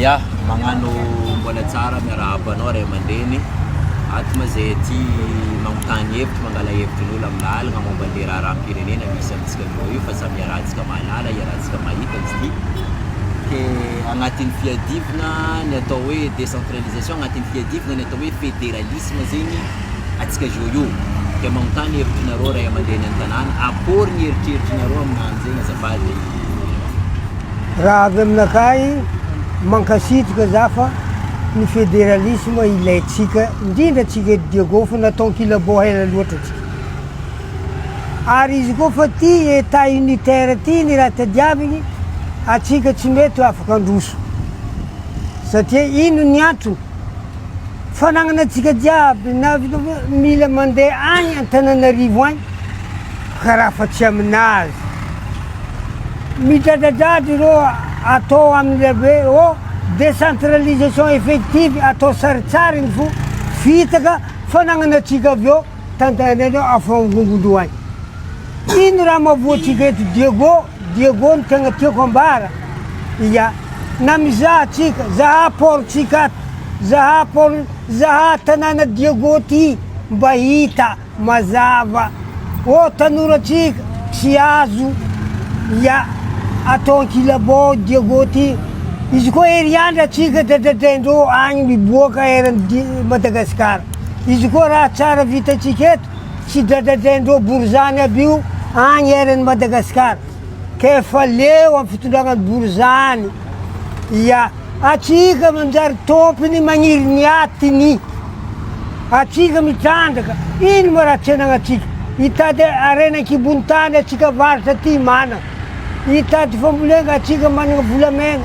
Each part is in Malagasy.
Ya, magnano mbola tsara miarahaba anao ray aman-dreny, ato ma zay aty magnontany hevitry mangala hevitrin'olo amin'ny lalagna momba anle raharaham-pirenena misy amintsika amizao io fa samy iarahantsika mahalala, iarahantsika mahita izy ity, ke agnatin'ny fiadivagna ny atao hoe décentralisation, agnatin'ny fiadivagna ny atao hoe fédéralisme zegny antsika zao io, ke magnontany hevitrinareo ray aman-dreny an-tanàna, akôry ny eritreritrinareo aminanjy zegny azafady. Raha avy aminakahy, mankasitraka za fa ny federalisme ilaintsika, indrindra antsika eto Diego fa natao ankilabao ela loatra antsika. Ary izy koa fa ty etat unitaire ty ny raha tadiaviny, antsika tsy mety ho afaka handroso. Satria ino ny antony? Fanagnana antsika jiaby na mila mandeha agny Antananarivo agny karaha fa tsy aminazy. Midradradradra ireo atao amin'ilay hoe oh décentralisation effective atao saritsariny fo fitaka fanagnana antsika avy eo tantananao afangongon-doha agny. Ino raha mahavoa antsika eto Diego? Diego no tegna tiako ambara. Ia, na mizaha tsika, zaha port tsika ato, zaha port, zaha tanàna Diego ty mba hita mazava. Ô tanora tsika tsy azo ia atao ankilabao Diego ty. Izy koa heriandra tsika dradradraindreo agny miboaka eran'i Madagasikara. Izy koa raha tsara vitatsika eto tsy dradradraindreo borizany aby io agny eran'i Madagasikara. K'efa leo amin'ny fitondrana ny borizany. Ia, atsika manjary tompony magniry ny atiny. Atsika mitrandraka, ino moa raha tsy anagnantsika? Hitady harena an-kibon'ny tany atsika avaratra aty manana. Hitady fambolena atsika manana volamena.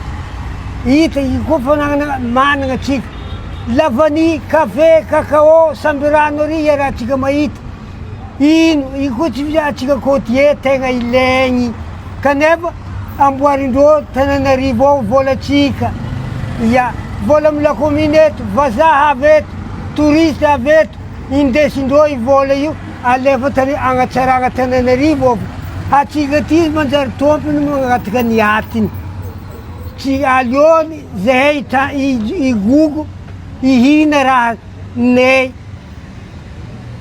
Hita, io koa fanagnana manana atsika. Lavany, kafe, cacao, samby rano ary iarahantsika mahita. Ino, io koa tsy antsika côtier tegna ilaigny kanefa amboarindreo Tananarivo ao vôlantsika, ya, vôla amy la commune eto, vazaha avy eto, touriste avy eto, indesindreo io vôla io alefa tany agnatsaragna Tananarivo ao fa atsika aty manjary tompony magnataka ny atiny, tsy aleony zahay higogo hihina raha nay.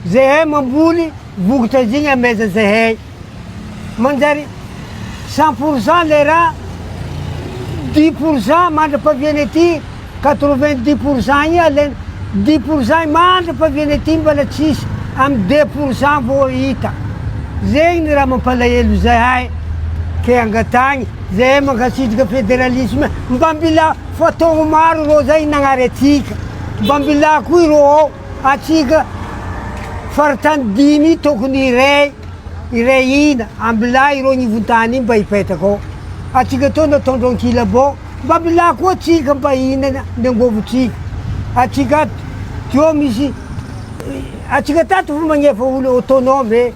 Zahay mamboly vokatra zegny amaiza zahay manjary 100% le raha 10% mandrapaviany aty 90% igny alaina 10% mandrapaviany aty mbola tsisy amy 2% vao hita zegny ny raha mampalahelo zahay ke angatahigny zahay mankasitraka federalisme mba mila fa taogno maro reo zay nagnary atsika mba mila koa ireo ao. Atsika faritany dimy tokony iray iray hina ambilà ireo agnivon-tany iny mba hipetraka ao. Atsika tô nataondreo ankilabao mba ambilà koa atsika mba hihinana ny angovontsika. Atsika ato teo misy atsika tato fo magnefa olo autonome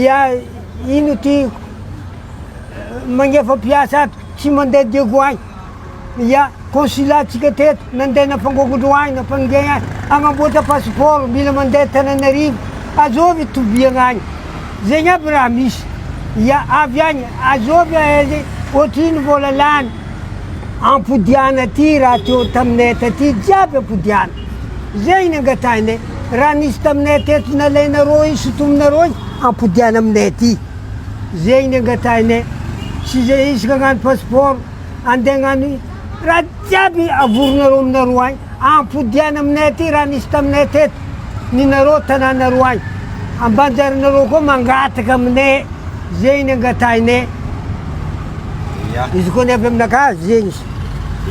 ya ino ty magnefa mpiasa ato tsy mandeha Diego agny. Ya, consulat tsika teto, nandeha nampangongondro agny, nampangegny agny, agnamboatra passeport, mila mandeha Antananarivo, azovy tobiagna agny, zegny aby raha misy, ya, avy agny, azovy aiza, ohatrino vola lany, ampodiana aty raha teo taminay taty jiaby ampodiana, zegny ny angatahinay, raha nisy taminay teto nalainareo igny, sotominareo igny, ampodiana aminay aty, zegny ny angatahinay, tsy zay isaka agnano passeport. Andeha hagnano raha jiaby avorinareo aminareo agny, ampodiana aminay aty raha nisy taminay teto, ny nareo tanànareo agny, ambanjarinareo koa mangataka aminay, zegny ny angatahinay. Ya. Izy koa ny avy aminakahy zegny izy.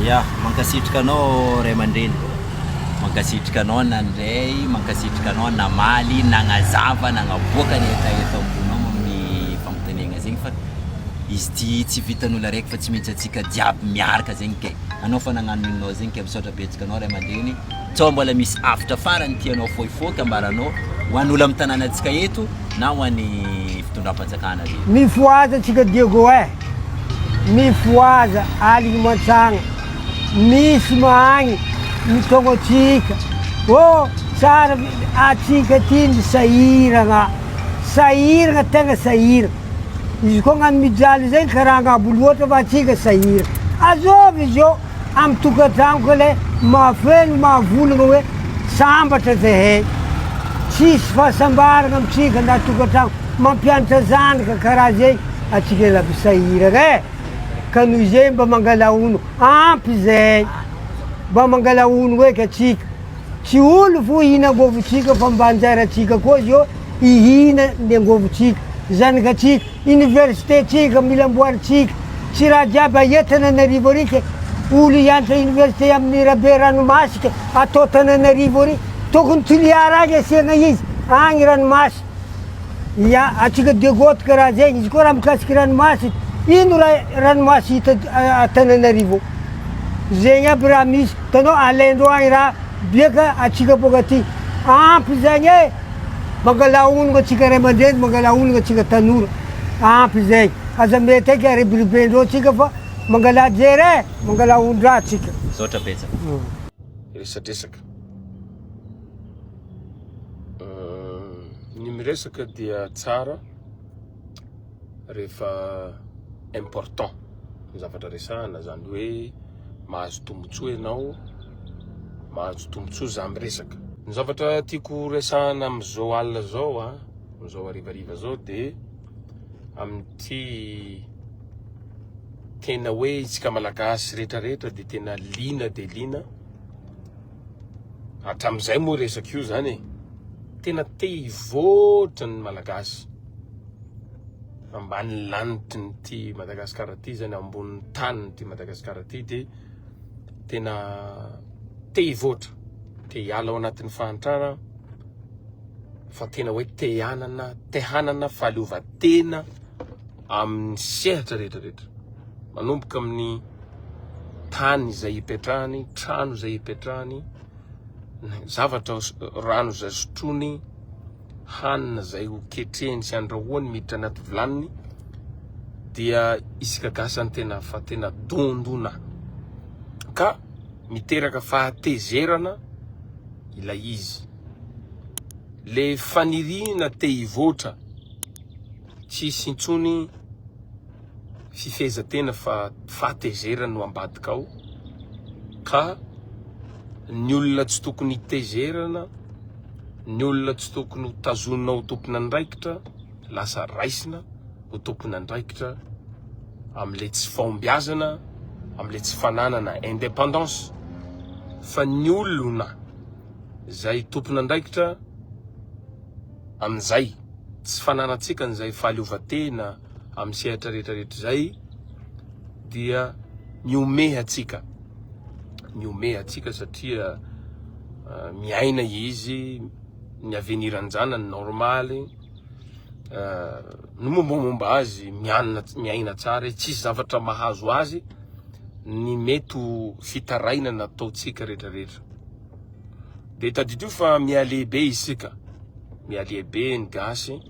Ya, mankasitraka anao ray aman-dreny, mankasitraka anao nandray, mankasitraka anao namaly, nagnazava, nagnaboaka ny hetaheta am-ponao amin'ny fagnontanegna zegny fa Izy ty tsy vitan'olo araiky fa tsy maintsy antsika jiaby miaraka zegny ke, anao fa nagnano ninao zegny ke misaotra betsaka anao ray aman-dreny, tsao mbola misy hafatra farany tianao fohifoky ambaranao ho an'olo amin'ny tanànantsika eto na ho an'ny fitondram-panjakana rehetra. Mifohaza tsika Diego eh! Mifohaza aligny mantsagna misy mahagny mitôgno atsika ô tsara atsika ty ny sahiragna sahiragna tegna sahiragna. Izy koa agnano mijaly zay karaha agnabo loatra fa atsika sahira. Azovy izy io. Amy tokantranoko le mahafeno mahavolagna hoe sambatra zahay. Tsisy fahasambaragna amitsika na tokantragno mampianatra zanaka karaha zay atsika lava sahiragna e. Ka noho izay mba mangala ono ampy zay. Mba mangala ono eky atsika. Tsy olo fo hihina angovotsika fa mba anjaratsika koa zio hihina ny angovotsika, zanakatsika, université tsika mila amboaritsika, tsy raha jiaby aia Tananarivo ary ke olo hianatra université amin'ny Rabe ranomasika atao Tananarivo ary tokony Toliara agny asiagna izy agny ranomasy ya atsika Diego karaha zegny izy koa raha mikasiky ranomasy ino raha ranomasy hita a Tananarivo zegny aby raha misy hitanao alaindreo agny raha biaka atsika boka aty ampy zegny e mangala honogno atsika ray aman-dreny mangala honogno atsika tanora ampy zegny aza mety eky arebiribendreo atsika fa mangala jery e mangala hondraha atsika. Misaotra betsaka. Resadresaka. Ny miresaka dia tsara rehefa important ny zavatra resahana, zany hoe mahazo tombotsoa ianao, mahazo tombotsoa za miresaka. Ny zavatra tiako resahana amin'izao alina zao an, amin'izao harivariva zao de amin'ity tena hoe isika Malagasy rehetra rehetra de tena liana de liana Hatramin'izay moa resaka io zany e. Tena te hivoatra ny Malagasy. Ambany lanitry ny ty Madagasikara ty zany, ambonin'ny tanin'ity ty Madagasikara ty de tena te hivoatra, te hiala ao anatin'ny fahantrana fa tena hoe te hanana, te hanana fahaleovantena amin'ny sehatra rehetra rehetra. Manomboka amin'ny tany izay ipetrahany, trano izay ipetrahany, zavatra rano izay sotroiny, hanina izay ho ketrehiny sy andrahoany miditra anaty vilaniny dia isika gasy zany tena fa tena dondona ka miteraka fahatezerana ilay izy le faniriana te hivoatra tsisy intsony fifehezan-tena fa fahatezerana no ambadika ao ka ny olona tsy tokony hitezerana, ny olona tsy tokony ho tazonina ho tompon'andraikitra lasa raisina ho tompon'andraikitra amin'ilay tsy fahombiazana, amin'ilay tsy fananana indépendance fa ny olona izay tompon'andraikitra amin'izay tsy fananantsika an'izay fahaleovantena amin'ny sehatra rehetra rehetra izay dia mihomehy antsika, mihomehy antsika satria miaina izy, ny avenir an-janany normaly, ny mombamomba azy mianina miaina tsara izy, tsisy zavatra mahazo azy ny mety ho fitarainana ataontsika rehetra rehetra. Dia tadidio fa mihalehibe isika, mihalehibe ny gasy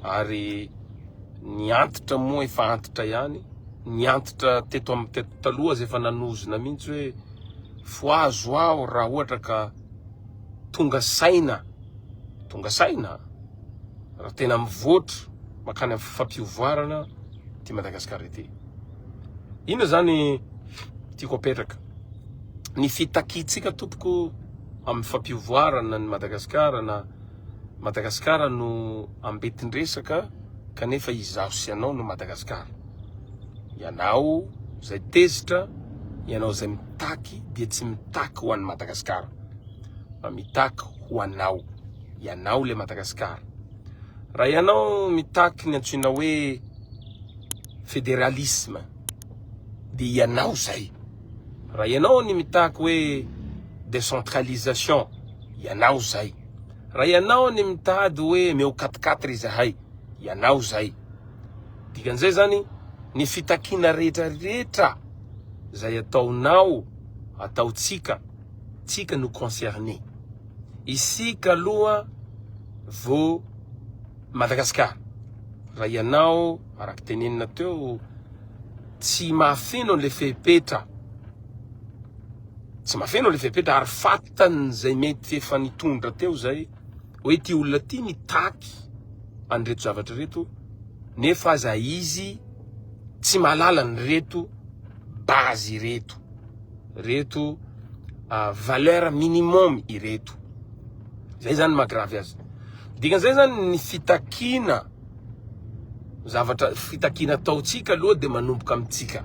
ary ny antitra moa efa antitra ihany, ny antitra teto amin'ny teto taloha aza efa nanozona mihitsy hoe fohazo aho raha ohatra ka tonga saina, tonga saina raha tena mivoatra makany amin'ny fampiovoarana ity Madagasikara ity. Inona zany tiako apetraka? Ny fitakiantsika tompoko amin'ny fampiovoarana ny Madagasikara na Madagasikara no ambetin-dresaka kanefa izaho sy ianao no Madagasikara. Ianao izay tezitra, ianao izay mitaky dia tsy mitaky ho an'i Madagasikara fa mitaky ho anao. Ianao ilay Madagasikara. Raha ianao mitaky ny antsoina hoe federalisme dia ianao izay. Raha ianao ny mitaky hoe decentralisation, ianao izay. Raha ianao ny mitady hoe meo quatre quatre izahay, ianao izay. Dikan'izay zany ny fitakiana rehetra rehetra izay ataonao, ataontsika, tsika no concerné. Isika aloha vao Madagasikara. Raha ianao araka tenenina teo tsy mahafeno an'ilay fepetra, tsy mahafeno an'ilay fepetra ary fatan'izay mety efa nitondra teo izay hoe ity olona ity mitaky an'ireto zavatra ireto nefa aza izy tsy mahalala an'ireto base ireto. reto valeur minimum ireto. Zay zany maha grave azy. Dikan'izay zany ny fitakiana zavatra fitakiana ataontsika aloha dia manomboka amintsika.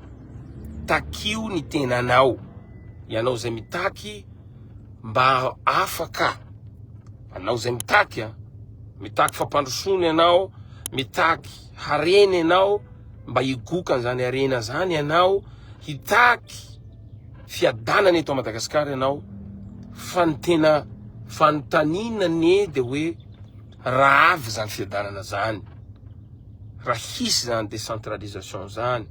Takio ny tenanao. Ianao izay mitaky mba afaka anao izay mitaky a mitaky fampandrosoana ianao, mitaky harena ianao mba higoka an'izany harena zany ianao, hitaky fiadanana eto Madagasikara ianao fa ny tena fanontaniana anie de hoe raha avy zany fiadanana zany, raha hisy zany décentralisation zany,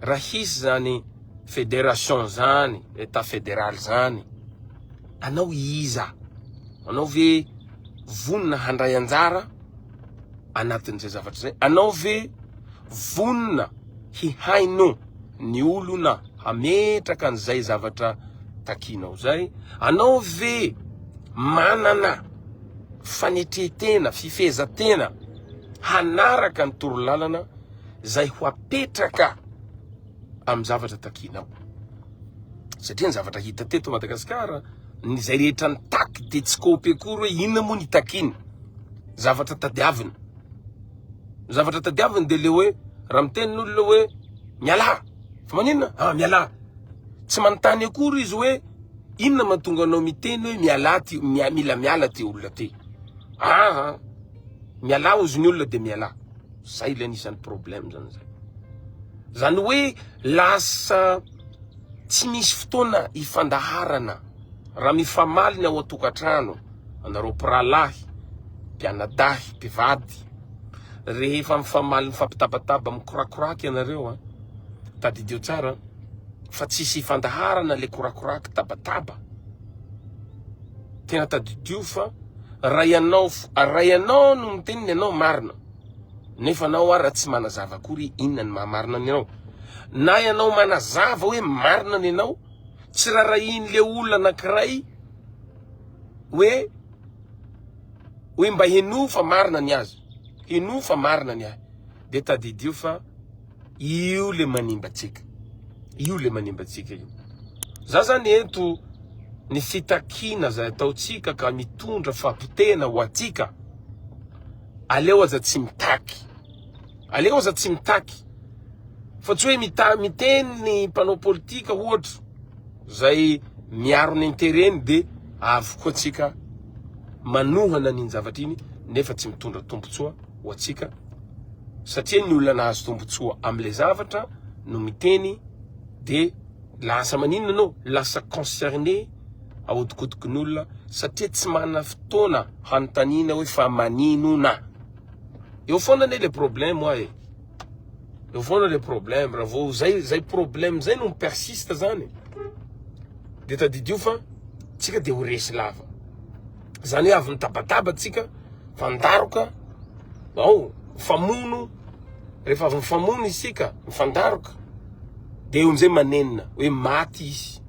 raha hisy zany fédération zany, état fédéral zany, anao iza? Anao ve vonona handray anjara anatin'izay zavatra zay? Anao ve vonona hihaino ny olona hametraka an'izay zavatra takianao zay? Anao ve manana fanetren-tena, fifehezan-tena hanaraka ny torolalana zay ho apetraka amin'ny zavatra takianao? Satria ny zavatra hita teto Madagasikara, ny zay rehetra nitaky dia tsy kôpy akory hoe inona moa ny takiany, zavatra tadiaviny. Ny zavatra tadiaviny dia le hoe raha miteny ny olona hoe mialà, fa maninona? Ah mialà. Tsy manontany akory izy hoe inona mahatonga anao miteny hoe mialà ty, mila miala ty olona ty. Ah, mialà hozy ny olona dia mialà. Zay le anisan'ny problème zany zay. Zany hoe lasa tsy misy fotoana ifandaharana raha mifamaly ny ao an-tokantrano, anareo mpirahalahy, mpianadahy, mpivady, rehefa mifamaly mifampitabataba mikorakoraka ianareo an, tadidio tsara fa tsisy ifandaharana le korakoraka tabataba. Tena tadidio fa raha ianao raha ianao no miteny ny anao marina nefa anao ara tsy manazava akory inona ny maha marina ny anao na ianao manazava hoe marina ny anao tsy rarahian'le olona anankiray hoe hoe mba henoa fa marina ny azy henoa fa marina ny ahy de tadidio fa Io le manimba antsika. Io le manimba antsika io. Za zany eto ny fitakiana zay ataontsika ka mitondra fapotehana ho antsika. Aleo aza tsy mitaky. Aleo aza tsy mitaky. Fa tsy hoe mita miteny ny mpanao politika ohatra zay miaro ny intérêt-ny de avy koa tsika manohana an'iny zavatra iny nefa tsy mitondra tombotsoa ho antsika. satria ny olona nahazo tombotsoa amle zavatra no miteny de lasa maninona anao lasa concerné ahodikodiky ny olona satria tsy manana fotoana hanontaniana hoe fa maninona eo foana anie le problème hoa e eo foana le problème raha vao zay zay problème zay no mi-persiste zany de tadidio fa tsika de ho resy lava zany hoe avy mitabataba tsika fandaroka ao mifamono rehefa avy mifamono isika mifandaroka de eo amizay manenina hoe maty izy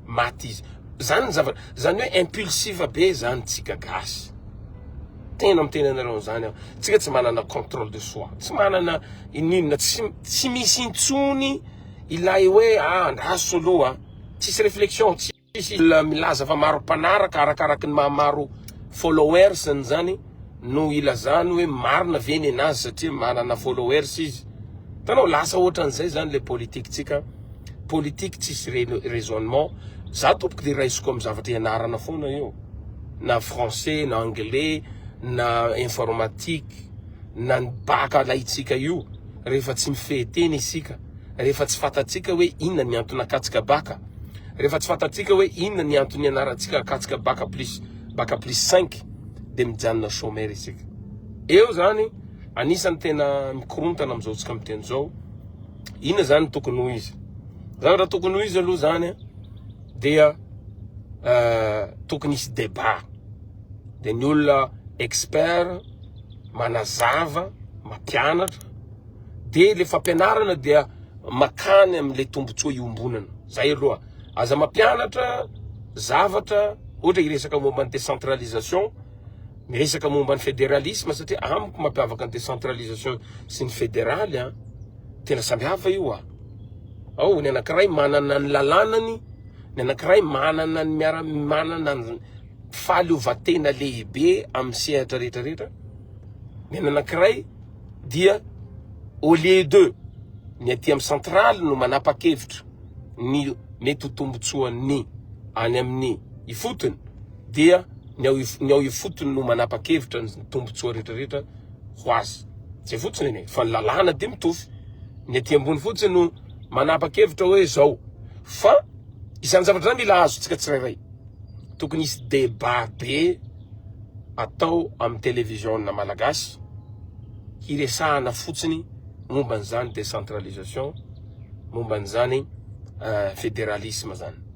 maty izy zany ny zavatra zany hoe impulsive be zany tsika gasy tena miteny anareo an'izany aho tsika tsy manana contrôle de soi tsy manana ininona tsy tsy misy intsony ilay hoe ah andraso aloha tsisy réflexion tsy Misy olona milaza fa maro mpanaraka arakaraky ny maha maro followers ny zany no ilazany hoe marina ve ny anazy satria manana followers izy. Hitanao lasa ohatran'izay zany le politique tsika, politique tsisy raisonnement. Za tompoko de raisiko amin'ny zavatra ianarana foana io, na français na anglais na informatique na ny bac alaintsika io rehefa tsy mifehy tena isika. rehefa tsy fantatsika hoe inona ny antony akatsika baka, rehefa tsy fantatsika hoe inona ny antony ianarantsika akatsika baka plus baka plus 5 dia mijanona chômeur isika. Eo zany anisan'ny tena mikorontana amin'izao tsika miteny izao. Inona zany tokony ho izy? Zavatra tokony ho izy aloha zany dia uh, tokony hisy débat. Dia ny olona expert manazava, mampianatra de le fampianarana dia makany amle tombotsoa iombonana zay aloha aza mampianatra zavatra ohatra hiresaka momba ny décentralisation miresaka momba ny fédéralisme satria amiko mampiavaka ny décentralisation sy ny fédéraly an tena samy hafa io a. Ao ny anankiray manana ny lalànany, ny anankiray manana ny miara manana ny fahaleovantena lehibe amin'ny sehatra rehetra rehetra. Ny anankiray dia au lieu de ny aty amin'ny centrale no manapa-kevitra ny mety ho tombotsoan'ny any amin'ny ifotony dia ny ao ny ao ifotony no manapa-kevitra ny tombotsoa rehetra rehetra ho azy. Zay fotsiny anie fa ny lalàna dia mitovy. Ny aty ambony fotsiny no manapa-kevitra hoe zao. Fa izany zavatra izany mila azontsika tsirairay. Tokony hisy débat be atao amin'ny télévision malagasy hiresahana fotsiny momba an'izany décentralisation, momba an'izany fédéralisme zany.